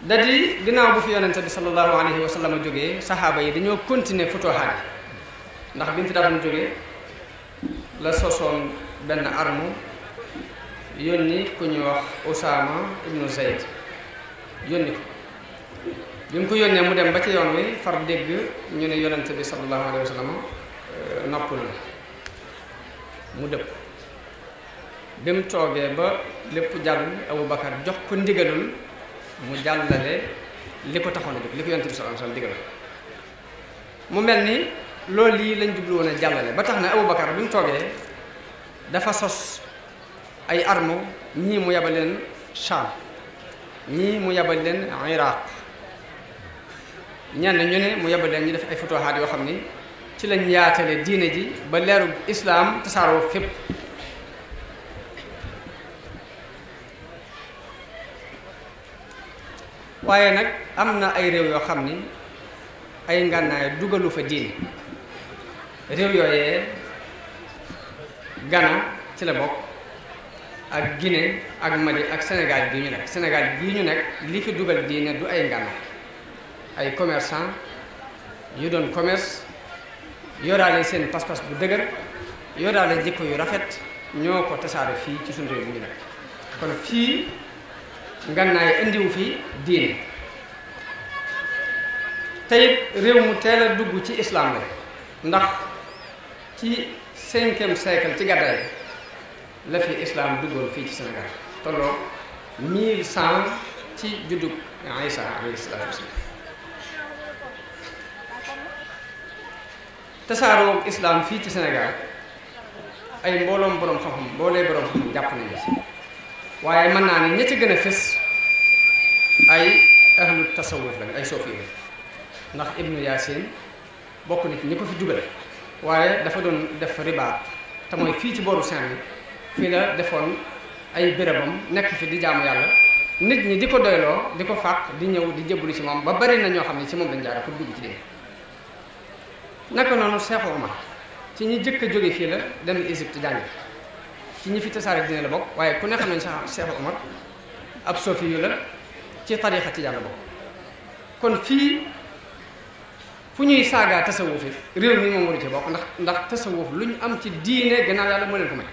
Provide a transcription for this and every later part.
da di ginnaaw bu fi yonente bi sallallahu alayhi wa sallam jógee saxaaba yi dañoo continuer futuhaat yi ndax bi mu fi daadoon jógee la sosoon benn arme yónni ku ñuy wax Usaama ibnu Zayd yónni ko bi mu ko yónnee mu dem ba ci yoon wi far dégg ñu ne yonente bi sallallahu alayhi wa sallam noppul na mu dëpp bi mu toogee ba lépp jàll Abubakar jox ko ndigalul mu jàllale li ko taxoon a jóg li ko yonente bi sallallahu alayhi wa sallam digal mu mel ni loolu lii lañ jublu woon a jàllale ba tax na Abubakar bi mu toogee dafa sos ay armes ñii mu yabal leen Sham ñii mu yabal leen Iraq ñenn ñu ne mu yabal leen ñu def ay futuhaat yoo xam ni ci lañ yaatale diine ji ba leeru islaam tasaaroo fépp waaye nag am na ay réew yoo xam ni ay ngànnaay dugalu fa diine réew yooyee Ghana ci la bokk ak Guinée ak Mali ak Sénégal bii ñu nekk Sénégal bii ñu nekk li fi dugal diine du ay ngànnaay ay commerçant yu doon commerce yoraale seen pas-pas bu dëgër yoraale jikko yu rafet ñoo ko tasaare fii ci suñu réew mi ñu nekk kon fii ngànnaay indiwu fi diine tey réew mu teel a dugg ci islam la ndax ci 5e siècle ci gàddaay la fi islam duggoon fii ci Sénégal tolloo 1100 ci juddug Isa alayhi salaatu wasalaam tasaaroo islam fii ci Sénégal ay mbooloom boroom xam-xam mboolee boroom xam-xam jàpp nañu ci waaye mën naa ne ña ci gën a fës ay ahlu tasawuf lañ ay sofi la ndax Ibnu Yaasin bokk na ci ñi ko fi dugal waaye dafa doon def ribaat te mooy fii ci booru Saint-Louis fii la defoon ay bérébam nekk fi di jaamu yàlla nit ñi di ko doyloo di ko fàq di ñëw di jébbalu ci moom ba bari na ñoo xam ne ci moom lañ jaare pour dugg ci dee naka noonu Cheikh Omar ci ñi jëkk a jóge fii la dem Égypte jàngi ci ñi fi tasaare dina la bokk waaye ku ne xam nañ Cheikh Omar ab sofi yu la ci tariixa ci jàll bokk kon fii fu ñuy saagaa tasawuf yi réew mi moom waru ci bokk ndax tasawuf lu ñu am ci diine gannaaw yàlla moo leen ko may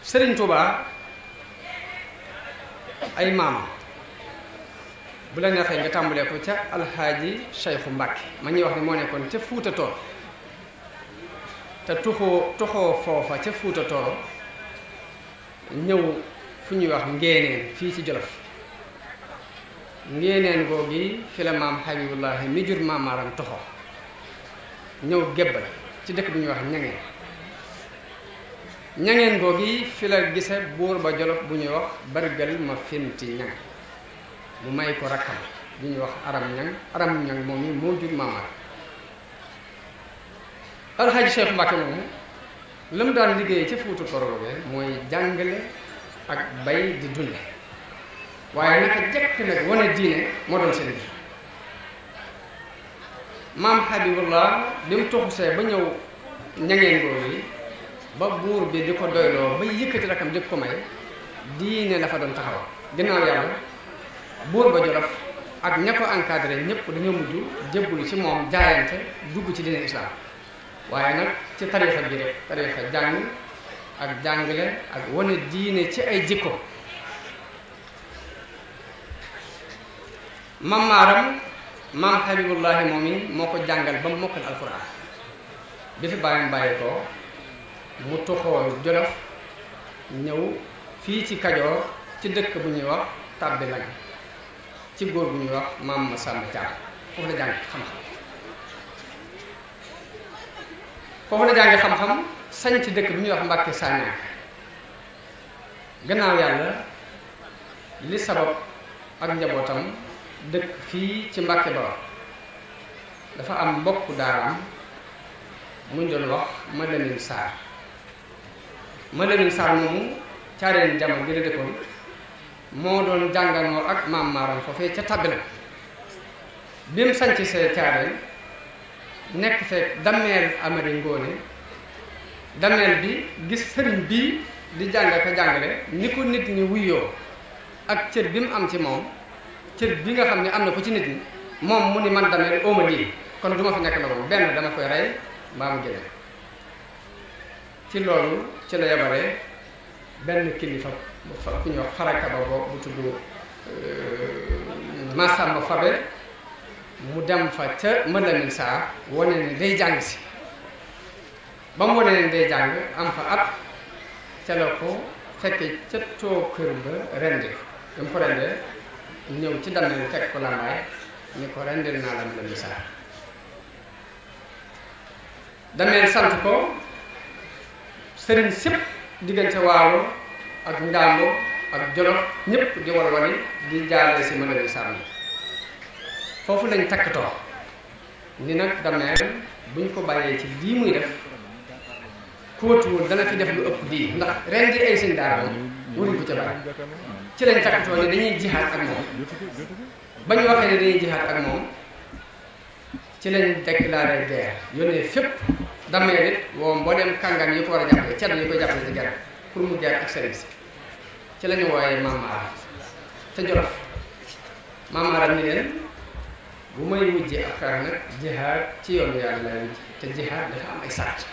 Sëriñ Tuubaa ay maamam bu la neexee nga tàmbalee ko ca alxaaji Cheikhu Mbàkke ma ñuy wax ne moo nekkoon ca Fuuta Tooro te tuxoo foofa ca Fuuta Tooro ñëw fu ñuy wax ngeeneen fii ci Jolof ngeeneen googi fi la maam Habibullahi mi jur maam Maaram toxoo ñëw gébbal ci dëkk bu ñuy wax ñangeen googi fi la gise buur ba Jolof bu ñuy wax bargal ma finti ñang mu may ko rakkam bu ñuy wax aram ñang moom yi moo jur maam Maaram alxaaji Cheikh Mbàkke moomu la mu daan liggéey ca Fuuta Tooro boobee mooy jàngale ak bay di dunde waaye naka jekk nag wane diine moo doon seen bi maam Habibullah bi mu toxusee ba ñëw ñangeen googu yi ba buur bi di ko doyloo ba yëkkati rakam di ko may diine la fa doon taxaw ginnaaw yàlla buur ba Jolof ak ña ko encadré ñëpp dañoo mujj jébbalu ci moom jaayante dugg ci diine islam waaye nag ci tariixa bi rek tariixa jàng ak jàngale ak wane diine ci ay jikko maam Maaram maam Habibullahi moom yi moo ko jàngal ba mu mokkal alxuraan bi fi bàyyam bàyyi ko mu toxoo Jolof ñëw fii ci Kajoor ci dëkk bu ñuy wax Tàbbi Lañ ci góor bu ñuy wax maam Masamba Caam foofu la jàngi xam-xam foofu la jàngi xam-xam sañ ci dëkk bi ñuy wax Mbàkke Sañaan gannaaw yàlla li sabab ak njabootam dëkk fii ci Mbàkke Bawol dafa am mbokku daaraam muñ doon wax Madamin Sarr moomu caareen jamono gi la dëkkoon moo doon jànganoo ak maam Maaram foofee ca Tàbbi Lañ bi mu sanc see caareen nekk fekk dammeel Amari Ngoone dameel bi gis sëriñ bii di jàng ka jàngale ni ko nit ñi wuyoo ak cër bi mu am ci moom cër bi nga xam ne am na ko ci nit ñi moom mu ni man dameel ooma lii kon du ma fi nekk la moom benn dama koy rey mbaa mu génne ci loolu ci la yabalee benn kilifa ku ñuy wax faraka ba bu tudd Massamba Fabe mu dem fa ca Malamine Sarr wane ni day jàng si ba mu wane ne day jàng am fa at ca la ko fekke ca too kër ba rendi ba mu ko rendee ñëw ci dameel fekk ko làmbaay ni ko rendil naa la Malamine Sarr dameel sant ko sëriñ sépp diggante Waalo ak Njàmbur ak Jolof ñëpp di walwali di jaarale si Malamine Sarr foofu lañ takkatoo ni nag dameel buñ ko bàyyee ci lii muy def kóotuwul dana fi def lu ëpp lii ndax ren di ay sëñ daara moom waruñ ko ca bàyyi ci lañ takkatoo ni dañuy jihaat ak moom ba ñu waxee ne dañuy jihaat ak moom ci lañ déclaré guerre yónnee fépp dameel it woo mboolem kàngam yi ko war a jàppale ceddo yi koy jàppale ci guerre pour mu guerre ak sëriñ si ci la ñu wooyee Maamaaram ca Jolof Maamaaram ni leen bu may wujjee ak xeex nag jihaad ci yoonu yàlla lay wujj te jihaad dafa am ay sart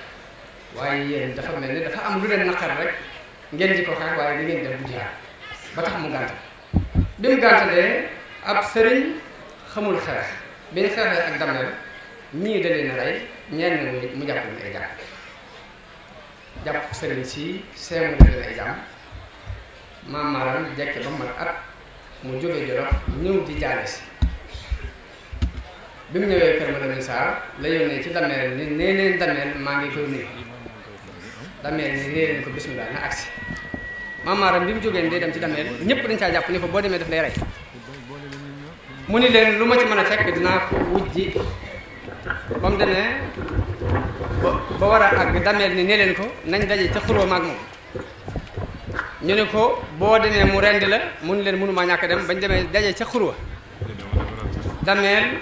waaye yéen dafa mel ni dafa am lu leen naqar rek ngeen di ko xeex waaye di ngeen def bu jihaad ba tax mu gàntal bi mu gàntalee ab sëriñ xamul xeex bi ñu xeexee ak dameel ñii da leen a rey ñenn mu jàpp leen ay jàmm jàpp sëriñ si seemu leen ay jàmm Maamaaram jekke ba mat at mu jógee Jolof ñëw di jaale si bi mu ñëwee kër Malamine Sarr la yónnee ci dameel ni nee leen dameel maa ngi koy nuyu dameel ni nee leen ko bismillah na agsi Maamaaram bi mu jógee day dem ci dameel ñëpp dañ caa jàpp ni ko boo demee daf lay rey mu ni leen lu ma ci mën a fekk dinaa ko wujji ba mu demee ba war a àgg dameel ni nee leen ko nañ daje ca xuroo maag moom ñu ne ko boo demee mu rendi la mu ni leen mënumaa ñàkk dem bañ demee daje ca xurwa dameel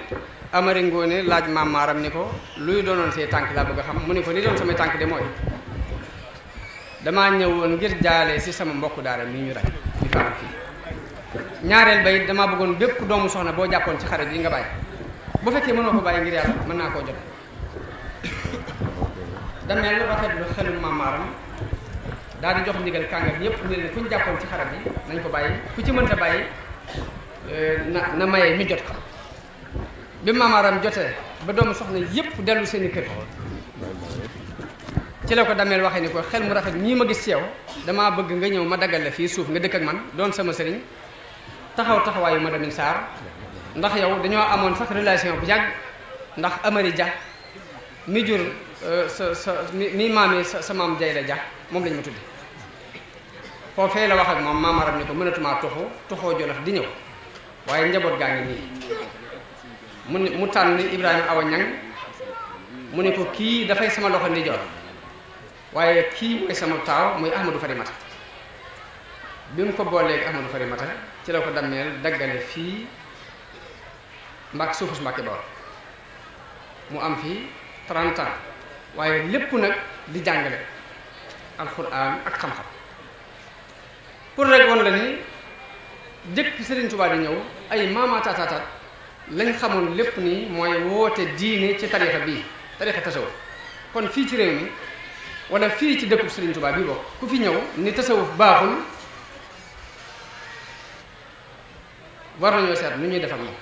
Amari Ngoone laaj Maamaaram ni ko luy doonoon say tànk laa bëgg a xam mu ne ko li doon samay tànk de mooy damaa ñëwoon ngir jaale si sama mbokku daara mi ñu rey di faatu fii ñaareel ba it damaa bëggoon bépp doomu soxna boo jàppoon ci xare bi nga bàyyi bu fekkee mënoo ko bàyyi ngir yàlla mën naa koo jot dameel rafetlu xelu Maamaaram daal di jox ndigal kàngam yépp ne leen fu ñu jàppoon ci xare bi nañ ko bàyyi ku ci mënta bàyyi na maye ñu jot ko bi Maamaaram jotee ba doomu soxna yépp dellu seeni kër ci la ko dameel waxee ni ko xel mu rafet ñii ma gis ci yow damaa bëgg nga ñëw ma daggal la fii suuf nga dëkk ak man doon sama sëriñ taxawaayu Malamine Sarr ndax yow dañoo amoon sax relation bu yàgg ndax Amari Dia mi jur mi maami sa maam Jayla Dia moom lañ ma tudde foofee la wax ak moom Maamaaram ni ko mënatumaa toxoo Jolof di ñëw waaye njaboot gaa ngi nii mu tànn Ibrahima Awa Ñang mu ne ko kii dafay sama loxo ndijoor waaye kii mooy sama taaw muy Ahmadou Farimata bi mu ko booleeg Ahmadou Farimata ci la ko dameel daggale fii suufus Mbàkke Bawol mu am fii 30 ans waaye lépp nag di jàngale alxuraan ak xam-xam pour rek woon la ni jëkk Sëriñ Tuubaa di ñëw ay maamaataataataat lañ xamoon lépp nii mooy woote diine ci tarixa bii tarixa tasawuf kon fii ci réew mi wala fii ci dëkkub Sëriñ Tuubaa bii bokk ku fi ñëw ni tasawuf baaxul war nañoo seet nu ñuy def ak moom